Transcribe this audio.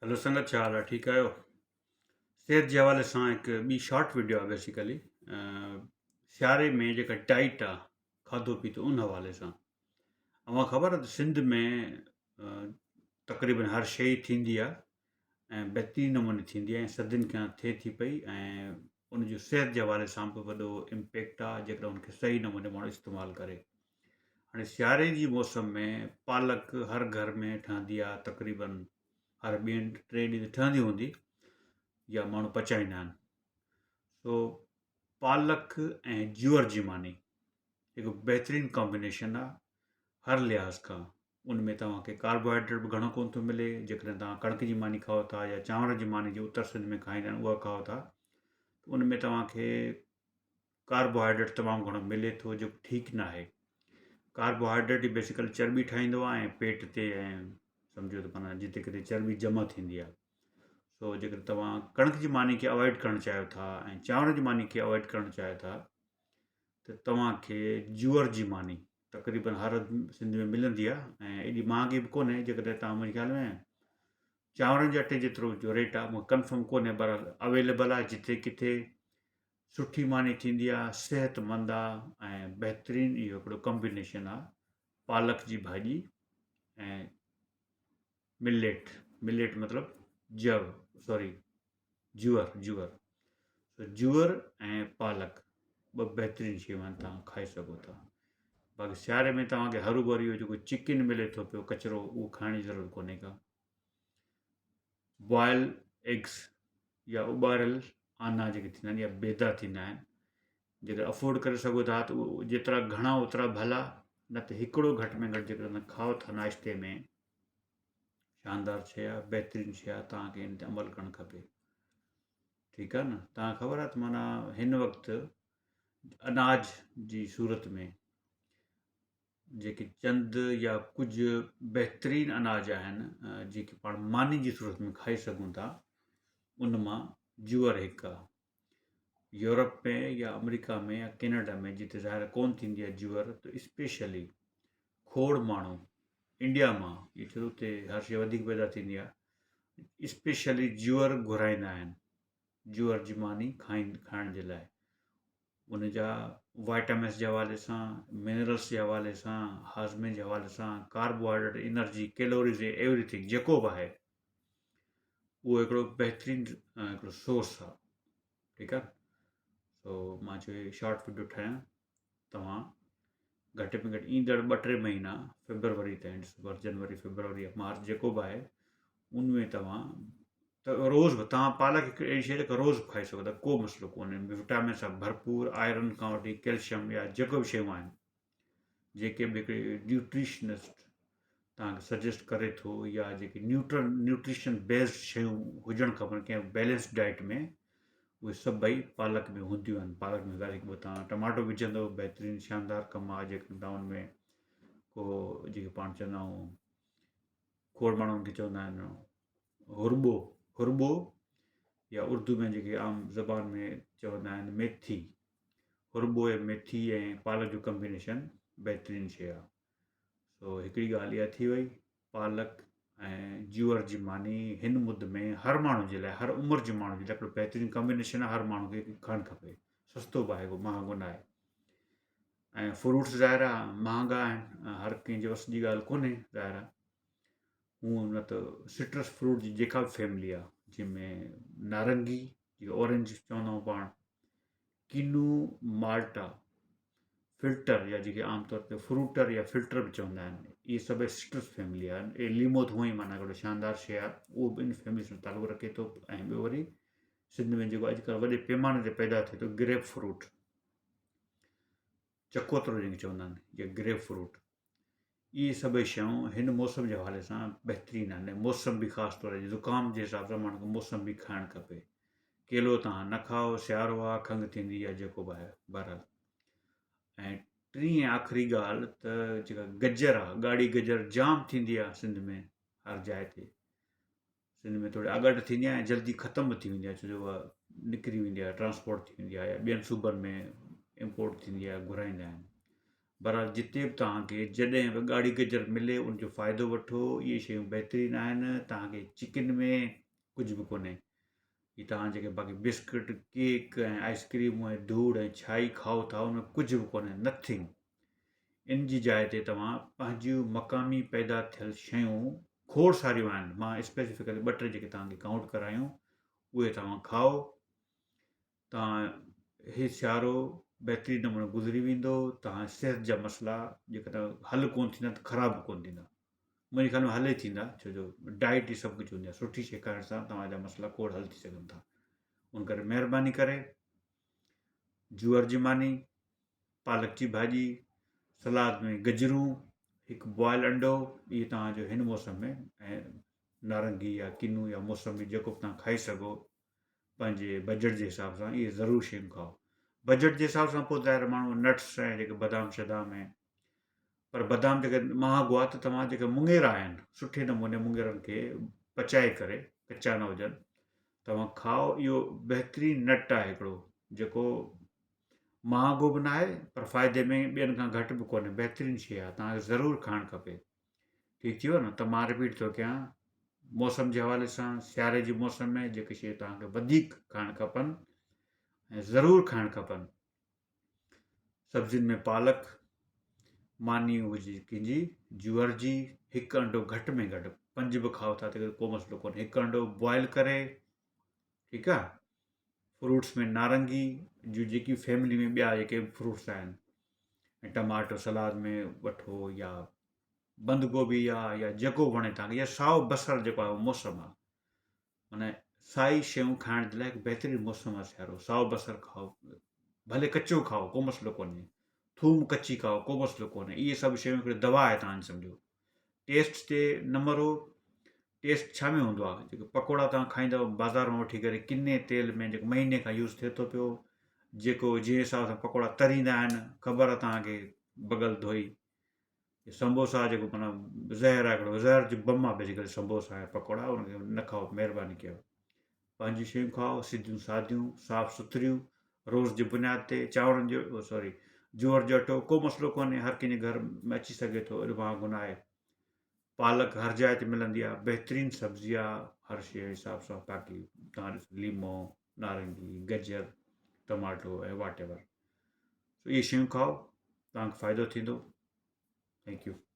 هلو سنگت ڇا حال آهي ٺيڪ آهيو صحت جي حوالي سان هڪ ٻي شارٽ ويڊيو آهي بيسيڪلي سياري ۾ جيڪا ڊائٽ آهي کاڌو پيتو ان حوالي سان اوهان خبر آهي ته سنڌ ۾ تقريبن هر شيء ٿيندي آهي ۽ بهترين نموني ٿيندي آهي ۽ صدين کان ٿئي ٿي پئي ۽ ان جو صحت جي حوالي سان به وڏو امپيڪٽ آهي جيڪڏهن ان کي صحيح نموني ماڻهو استعمال ڪري هاڻي سياري جي موسم ۾ پالڪ هر گهر ۾ ٺهندي آهي تقريبن هر ٻين ٽئين ڏينهن تي ٺهندي هوندي يا ماڻهو پچائيندا آهن سو پالڪ ۽ جوئر جي ماني هڪ بهترين ڪامبينيشن آهي هر لحاظ کان ان ۾ توهانکي ڪاربوهائيڊريٽ به گهڻو ڪونه ٿو ملي جيڪڏهن توهان ڪڻڪ جي ماني کائو ٿا يا چانور جي ماني جي اتر سنڌ ۾ کائيندا آهن اها کائو ٿا ان ۾ توهانکي ڪاربوهائيڊريٽ تمام گهڻو ملي ٿو جيڪو ٺيڪ نه آهي ڪاربوهائيڊريٽ ئي بيسيڪلي چرٻي ٺاهيندو آهي ۽ پيٽ تي ۽ سمجهو ته معنيٰ جتي ڪٿي چرٻي جمع ٿيندي آهي سو جيڪڏهن توهان ڪڻڪ جي ماني کي اوائڊ ڪرڻ چاهيو ٿا ۽ چانور جي ماني کي اوائڊ ڪرڻ چاهيو ٿا ته توهانکي جوئر جي ماني تقريبن هر سنڌ ۾ ملندي آهي ۽ ايڏي مهانگي به ڪونهي جيڪڏهن توهان منهنجي خيال ۾ چانورن جي اٽي جيترو جو ريٽ آهي مونکي ڪنفرم ڪونهي بهرحال اويليبل آهي جتي ڪٿي سٺي ماني ٿيندي آ صحت مند آ ۽ بهترين اهو هڪڙو ڪمبينيشن آ پالڪ جي ڀاڄي ۽ مليٽ مليٽ مطلب جو سوري جوئر جوئر سو جوئر ۽ پالڪ ٻه بهترين شيون آهن توهان کائي سگهو ٿا باقي سياري ۾ توهان کي هرو ڀرو اهو جيڪو چڪن ملي ٿو پيو ڪچرو اهو کائڻ جي ضرورت ڪونهي ڪا بوائل ايگس يا اٻاريل آنا جيڪي ٿيندا آهن يا بيدا ٿيندا آهن جيڪڏهن افورڊ ڪري سگهو ٿا ته اهو جيترا گهڻا اوترا ڀلا نه ته هڪڙو گهٽ ۾ گهٽ جيڪڏهن کائو ٿا ناشتي ۾ شاندار شيء آهي بهترين شيء آهي توهان کي ان تي عمل ڪرڻ کپي ٺيڪ آهي نه توهان خبر آهي ته معنيٰ هن وقت اناج جي صورت ۾ جيڪي چند يا ڪجهه بهترين اناج آهن جيڪي پاڻ ماني جي صورت ۾ کائي سگهون ٿا ان مان جوئر هڪ آهي يورپ ۾ يا آمريڪا ۾ يا ڪينيڊا ۾ جتي ظاهر ڪون ٿيندي آهي جوئر ته اسپيشلي کوڙ ماڻهو انڊيا مان ڇو اتي هر شيء وڌيڪ پيدا ٿيندي آهي اسپيشلي جوئر گهرائيندا آهن جوئر جي ماني کائين کائڻ جي لاء ان جا وائٽامنس جي حوالي سان، منرلس جي حوالي سان، هاضمي جي حوالي سان، carbohydrate, energy, calories ۽ every thing جيڪو به آهي اهو هڪڙو بهترين هڪڙو سورس آهي ٺيڪ آهي سو مان چيو شارٽ ويڊيو ٺاهيان توهان گهٽ ۾ گهٽ ايندڙ ٻه ٽي مهينا فيبروري تائين ڊسمبر جنوري فيبروري مارچ جيڪو به آهي ان ۾ توهان ته روز به توهان پالڪ هڪ اهڙي شيء جيڪا روز به کائي سگهو ٿا ڪو مسئلو ڪونهي وٽامن سان ڀرپور آئرن کان وٺي ڪيلشيم يا جيڪو به شيون آهن جيڪي به هڪڙي نيوٽريشنسٽ توهان کي سجيسٽ ڪري ٿو يا جيڪي نيوٽرن نيوٽريشن بيسڊ شيون هجڻ کپن ڪنهن بيلنس ڊائٽ ۾ اهي سڀئي پالڪ ۾ هونديون آهن پالڪ ۾ ظاهر هڪ ٻه توهان ٽماٽو وجهندو بهترين شاندار ڪم آهي جيڪڏهن توهان ان ۾ ڪو جيڪي پاڻ چوندا آهيون کوڙ ماڻهو ان کي چوندا آهن هرٻو هرٻو يا اردو ۾ جيڪي عام زبان ۾ چوندا آهن ميٿي هرٻو ۽ ميٿي ۽ پالڪ جو ڪمبينيشن بهترين شيء آهي سو هڪڙي ڳالهه اها ٿي وئي پالڪ ۽ جوئر جي ماني هن مد ۾ هر ماڻهو جي لاء هر عمر جي ماڻهو جي لاء هڪڙو بهترين ڪمبينيشن آهي هر ماڻهو کي کائڻ کپي سستو به آهي ڪو مهانگو نه آهي ۽ فروٽس ظاهر آهي مهانگا آهن هر ڪنهن جي وس جي ڳالهه ڪونهي ظاهر آهي هونء نه ته سٽرس فروٽ جي جيڪا به فيملي آهي جنهن ۾ نارنگي جيڪا اورينج چوندا آهيون پاڻ ڪينو مالٽا فلٽر يا جيڪي عام طور تي فروٽر يا فلٽر به چوندا آهن اهي سڀئي سٽرس فيملي آهن اهي ليمو ته هونئن ئي معنيٰ هڪڙو شاندار شيء آهي اهو به ان فيملي سان تعلق رکي ٿو ۽ ٻيو وري سنڌ ۾ جيڪو اڄڪلهه وڏي پيماني تي پيدا ٿئي ٿو گريپ فروٽ چڪوترو جنهن کي چوندا آهن يا گريپ فروٽ اهي سڀئي شيون هن موسم جي حوالي سان بهترين آهن ۽ موسمبي خاص طور تي زڪام جي حساب سان ماڻهن کي موسمبي کائڻ کپي ڪيلو تان نه کائو سيارو آهي کنگهه ٿيندي يا جيڪو به آهي بهرحال ۽ ٽين ۽ آخري ڳالهه ته جيڪا گجر آهي ڳاڙهي گجر جام ٿيندي آهي سنڌ ۾ هر جاء تي سنڌ ۾ ٿوري آڳاٽ ٿيندي آهي ۽ جلدي ختم به ٿي ويندي آهي ڇو جو اها نڪري ويندي آهي ٽرانسپورٽ ٿي ويندي آهي يا ٻين صوبن ۾ امپورٽ ٿيندي آهي گهرائيندا آهن. بهرحال جتي به توهان کي جڏهن به ڳاڙهي گجر ملي ان جو فائدو وٺو اهي شيون بهترين آهن توهان کي چڪن ۾ ڪجهه به ڪونهي هي توهان جيڪي باقي بسڪٽ ڪيڪ ۽ آئس ڪريمون ۽ ڌوڙ ۽ ڇائي کائو ٿا ان ۾ ڪجهه به ڪونهي نٿنگ ان جي جاء تي توهان پنهنجيون مقامي پيدا ٿيل شيون کوڙ ساريون آهن مان اسپيسيفڪلي ٻه ٽي جيڪي توهان کي ڪائونٽ ڪرايون اهي توهان کائو توهان هي سيارو بهترين نموني گذري ويندو توهان صحت جا مسئلا جيڪڏهن حل ڪون ٿيندا ته خراب به ڪون ٿيندا منهنجي خيال ۾ حل ئي ٿيندا ڇو جو ڊائٽ ئي سڀ ڪجهه هوندي آهي سٺي شيء کائڻ سان توهان جا مسئلا کوڙ حل ٿي سگهن ٿا ان ڪري مهرباني ڪري جوئر جي ماني پالڪ جي ڀاڄي سلاد ۾ گجرون هڪ بوائل انڊو اهي توهان جو هن موسم ۾ ۽ نارنگي يا ڪنو يا موسمي جيڪو به توهان کائي سگهو پنهنجي بجيٽ جي حساب سان اهي ضرور شيون کائو بجيٽ جي حساب سان پوء ظاهر ماڻهو نٽس ۽ جيڪي بادام شدام ۽ پر بادام جيڪي مهانگو آهي ته توهان جيڪي مڱيرا آهن سٺي نموني مڱيرن کي پچائي ڪري ڪچا نه هجن توهان کائو اهو بهترين نٽ آهي هڪڙو جيڪو مهانگو به ناهي پر فائدي ۾ ٻين کان گهٽ به ڪونهي بهترين شيء آهي توهان کي ضرور کائڻ کپي ٺيڪ ٿي ويو نه ته مان رپيٽ ٿو ڪيان موسم جي حوالي سان سياري جي موسم ۾ جيڪي شيون توهان کي وڌيڪ کائڻ کپن ۽ ضرور کائڻ کپن سبزين ۾ پالڪ ماني هجي ڪنهن جي جوئر جي هڪ انڊو گهٽ ۾ گهٽ پنج به کائو ٿا ته ڪو مسئلو ڪونهي هڪ انڊو بوائل ڪري ٺيڪ آ فروٽس ۾ نارنگي جون جيڪي فيملي ۾ ٻيا جيڪي فروٽس آهن ۽ ٽماٽو سلاد ۾ وٺو يا بند گوبي يا يا جيڪو وڻي توهان کي يا سائو بصر جيڪو آهي موسم آهي معنی سائي شيون کائڻ جي لاء هڪ بهترين موسم آهي سيارو سائو بصر کائو ڀلي ڪچو کائو ڪو مسئلو ڪونهي ٿوم ڪچي کائو ڪو مسئلو ڪونهي اهي سڀ شيون هڪڙي دوا آهي توهان سمجهو ٽيسٽ تي نه مرو ٽيسٽ ڇا ۾ هوندو آهي جيڪي پڪوڙا توهان کائيندو بازار مان وٺي ڪري ڪني تيل ۾ جيڪو مهيني کان يوز ٿئي ٿو پيو جيڪو جنهن حساب سان پڪوڙا تريندا آهن خبر آهي توهان کي بغل ڌوئي سمبوسا جيڪو معنيٰ زهر آهي هڪڙو زهر جو بم آهي بيسيڪلي سمبوسا ۽ پڪوڙا ان کي نه کائو مهرباني ڪيو پنهنجون شيون کائو سڌيون ساديون صاف سٿريون روز جي بنياد تي چانورن جو سوري جوئر جو اٽو ڪو مسئلو ڪونهي هر ڪنهن جي گهر ۾ اچي سگهي ٿو ايڏو مهانگو نه آهي پالڪ هر جاء تي ملندي آهي بهترين سبزي آهي هر شيء حساب سان باقي تان ڏسو ليمو نارنگي گجر ٽماٽو ۽ واٽ ايور اهي شيون کائو توهان کي فائدو ٿيندو thank you.